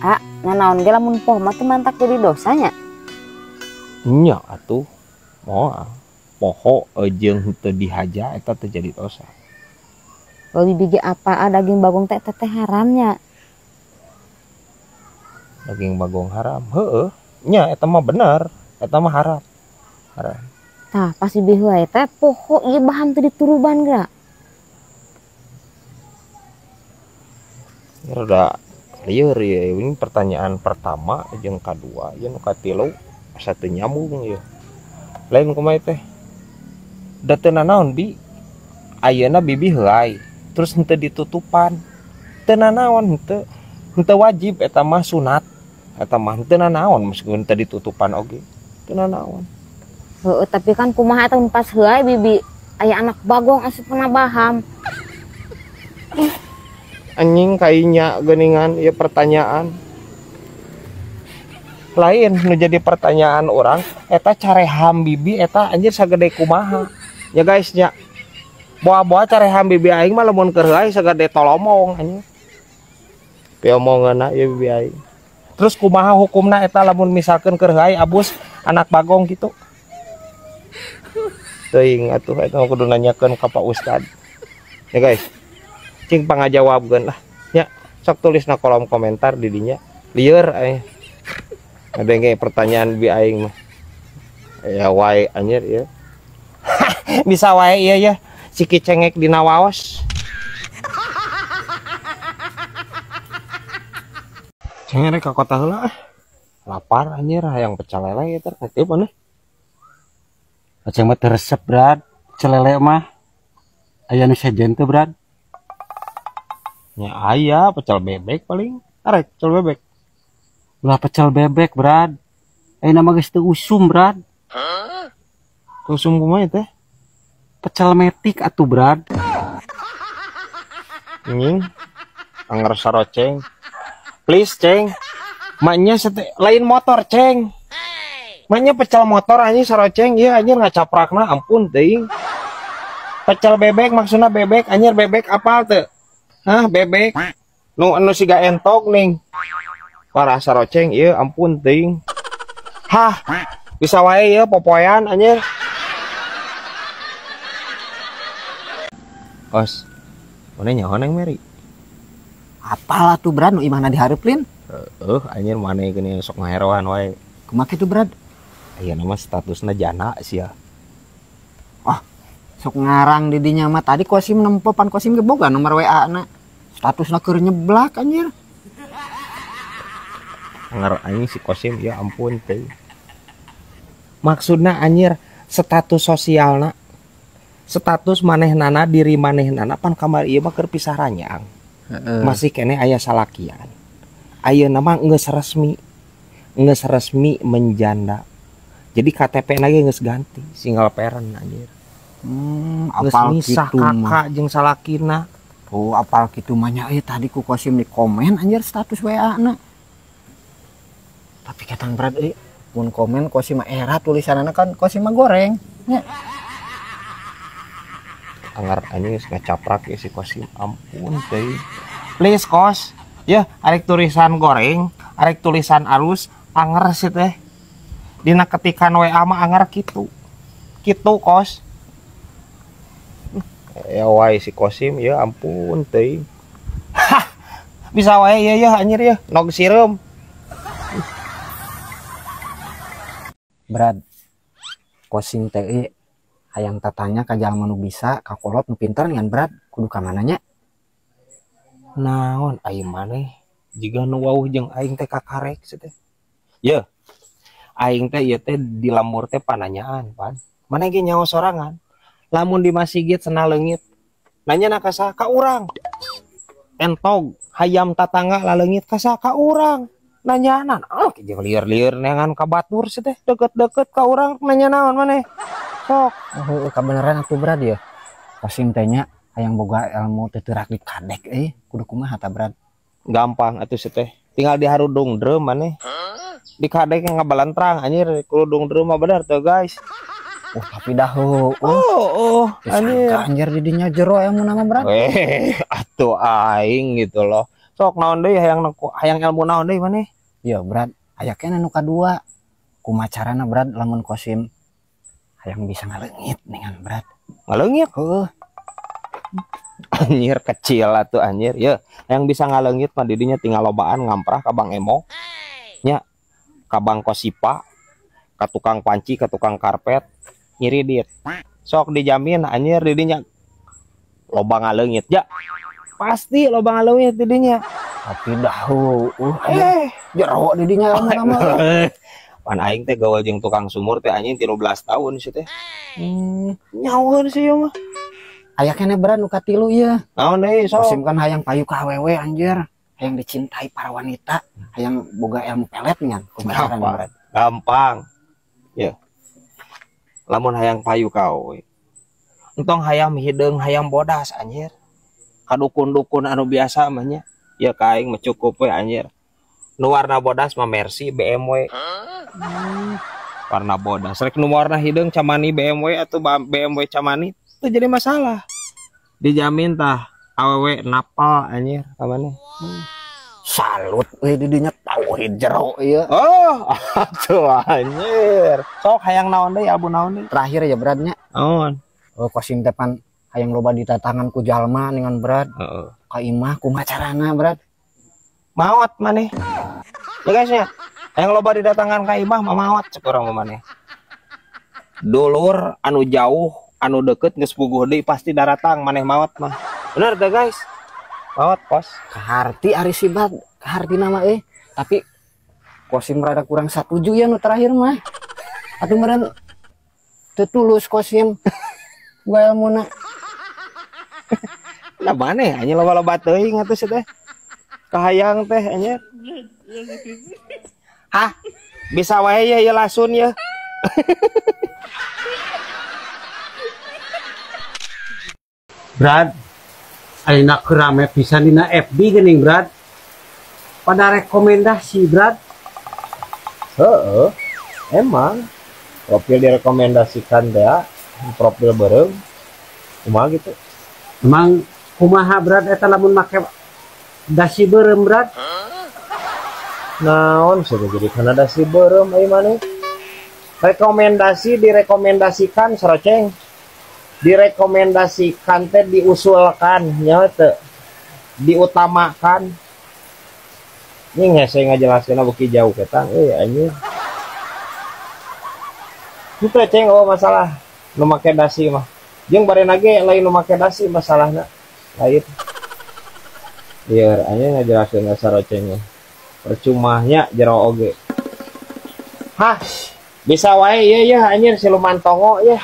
Ah, nanaon ge lamun poho mah teu mantak jadi dosanya. Nya atuh. Moal. Poho jeung teu dihaja eta teu jadi dosa. Kalau bibi ge apa daging bagong teh teh haramnya. Daging bagong haram. Heeh. Nya eta mah bener, eta mah haram. Haram. Tah, pas bibi heula teh poho ieu bahan teu dituruban geura. Ya rada lieur ya, ini pertanyaan pertama jeung kadua ieu nu katilu asa teu nyambung ieu. Lain kumaha teh? Da teu nanaon bi. Ayeuna bibi heulai, terus henteu ditutupan. Teu nanaon henteu. Henteu wajib eta mah sunat. Eta mah henteu nanaon meskipun teu ditutupan oge. Teu nanaon. Heeh, tapi kan kumaha eta pas heulai bibi aya anak bagong asup kana baham. Anjing kainya geuningan ieu pertanyaan. Lain nu jadi pertanyaan orang eta careham bibi eta anjir sagede kumaha. Ya guys nya. Boa-boa careham bibi aing mah lamun keur heulai sagede tolomong anjing. Piomongeunna ieu bibi aing. Terus kumaha hukumna eta lamun misalkeun keur heulai abus anak bagong kitu. Teuing atuh eta kudu nanyakeun ka Pak Ustad. Ya guys. Cing pangajawabkeun lah nya, sok tulis na kolom komentar di dinya. Lieur aing. Ngadenge pertanyaan bi aing mah. Ya wae anjir ieu. Bisa wae ieu ya. Siki cengek dina waos. Cengek ka kota heula ah. Lapar anjir hayang pecel lele ieu teh teu mana? Aceng mah teu resep, Brad. Pecel lele mah. Aya nu sejen teu, Brad? Ya aya pecel bebek paling. Arek pecel bebek. Ulah pecel bebek, Brad. Ayeuna mah geus teu usum, Brad. Teu usum kumaha teh? Pecel metik atuh, Brad. Anjing. Anger saroceng. Please, Ceng. Maknya lain motor, Ceng. Maknya pecel motor anjing saroceng. Ieu anjir ngacaprakna ampun teuing. Pecel bebek maksudna bebek anjir bebek apal teu? Hah, bebek. Nu anu siga entok ning. Parah saroceng ieu ampun teuing. Hah, bisa wae ieu popoean anjir. Os. Mana nyaho neng Mary? Apal atuh Brad nu imahna dihareup lin? Heeh, anjir maneh geuning sok ngaheroan wae. Kumaha kitu Brad? Ayeuna mah statusna jana sia. Oh, sok ngarang di dinya mah tadi Kosim nempo pan Kosim ge boga nomor WA na. Statusna keur nyeblak anjir. Ngar anjing si Kosim ya ampun teh. Maksudna anjir status sosialna. Status manehnana diri manehnana pan kamari ieu mah keur pisah ranjang. Masih keneh aya salakian. Ayeuna mah geus resmi. Geus resmi menjanda. Jadi KTP na ge geus ganti, single parent anjir. Geus Apal misah kitu mah. kakak jeung salakina. Oh, apal kitu mah nya euy tadi ku Kosim di komen anjir status WA na. Tapi ketang Brad euy, mun komen Kosim mah era tulisanana kan Kosim mah goreng nya. Anggar anjing geus ngacaprak ya si Kosim, ampun teuing. Please Kos, ya arek tulisan goreng, arek tulisan alus, anger sih teh. Dina ketikan WA mah anger kitu. Kitu Kos. Ya wae si Kosim ya ampun teuing. Hah, bisa wae ya ya anjir ya, nog sireum. Brad, Kosim teh hayang tatanya ka jalma nu bisa ka kolot nu pinter ngan Brad kudu ka mana nya? Naon ai maneh jiga nu wauh jeung aing teh kakarek sih teh. Ye. Aing teh ieu teh di lembur teh pananyaan pan. Maneh ge nyaho sorangan. Lamun di masjid cenah leungit. Nanya na ka saha? Ka urang. Entog hayam tatangga laleungit ka saha? Ka urang. Nanyanan, oh jeung lieur-lieur neangan ka batur sih teh deket-deket ka urang nanya naon maneh. Sok. Oh, kabeneran atuh Brad ya. Kosim teh nya hayang boga ilmu teu teurak di kadek euy, kudu kumaha ta Brad? Gampang atuh sih teh. Tinggal diharudung drum maneh. Di kadek ngabalantrang anjir kerudung drum mah bener tuh guys. Oh, tapi dah oh. Oh, oh, anjir. Anjir. Anjir didinya jero ilmu nama Brad. Atuh aing gitu loh. Sok naon deui hayang ilmu naon deui maneh? Iya Brad, aya keneh nu kadua. Kumaha carana Brad lamun Kosim hayang bisa ngaleungit dengan Brad. Ngaleungit? Heuh. Anjir kecil atuh anjir. Ya, yang bisa ngaleungit mah didinya tinggal lobaan ngamprah ka Bang Emo. Nya, ka Bang Kosipa, ka tukang panci, ka tukang karpet, nyiridit. Sok dijamin anjir didinya loba ngaleungit ya. Pasti loba ngaleungit didinya. Tapi dahu jero didinya lama-lama. Pan aing teh gaul jeung tukang sumur teh anjing 13 tahun sih teh. Nyaweun sih ieu mah. Aya keneh Brad nu katilu ieu. Naon deui sok? Kosim kan hayang payu ka awewe anjir, hayang dicintai para wanita, hayang boga ilmu pelet nya. Kumaha carana Brad? Gampang. Ya. Lamun hayang payu ka awewe. Entong hayam hideung hayam bodas anjir. Ka dukun-dukun anu biasa mah nya. Ya ka aing mah cukup we anjir. Nu warna bodas mah Mercy BMW. Warna bodas. Rek nu warna hideung Camani BMW atau BMW Camani itu jadi masalah. Dijamin tah awewe napal anjir ka maneh. Salut we didinya tauhid jero ieu. Oh, atuh anjir. Sok hayang naon deui abu naon deui? Terakhir ya Bradnya. Naon? Oh, Kosim teh pan hayang loba ditatangan ku jalma dengan Brad. Heeh. Ka imah kumaha carana Brad? Maot maneh. Ya guys ya. Hayang loba didatangan ka imah mah maot cek urang mah maneh. Dulur anu jauh anu deket geus puguh deui pasti daratang maneh maot mah. Bener teh guys? Maot kos. Kaharti ari si Brad, kaharti nama euy. Tapi Kosim rada kurang satuju ya nu terakhir mah. Atuh meureun teu tulus Kosim. Gua ilmuna. Nah maneh anjing loba-loba teuing atuh sih teh. Kahayang teh anjir. Hah? Bisa wae ya ieu lasun ya. Brad, ayeuna keur rame pisan dina FB geuning Brad. Pada rekomendasi Brad. Heeh. Emang profil direkomendasikan teh profil beureum. Kumaha gitu? Emang kumaha Brad eta lamun make dasi beureum Brad? Naon sih jadi kana dasi beureum euy maneh? Rekomendasi direkomendasikan saroceng. Direkomendasikan teh diusulkan nya teu diutamakan. Ini hese ngajelaskeunna beuki jauh ketang euy anjir. Itu ceng oh masalah nu make dasi mah. Jeung barena ge lain nu make dasi masalahna. Lain. Lieur anjing ngajelaskeun ka saroceng mah. Percumahnya jero oge. Hah, bisa wae ieu ya anjir siluman tongo ya.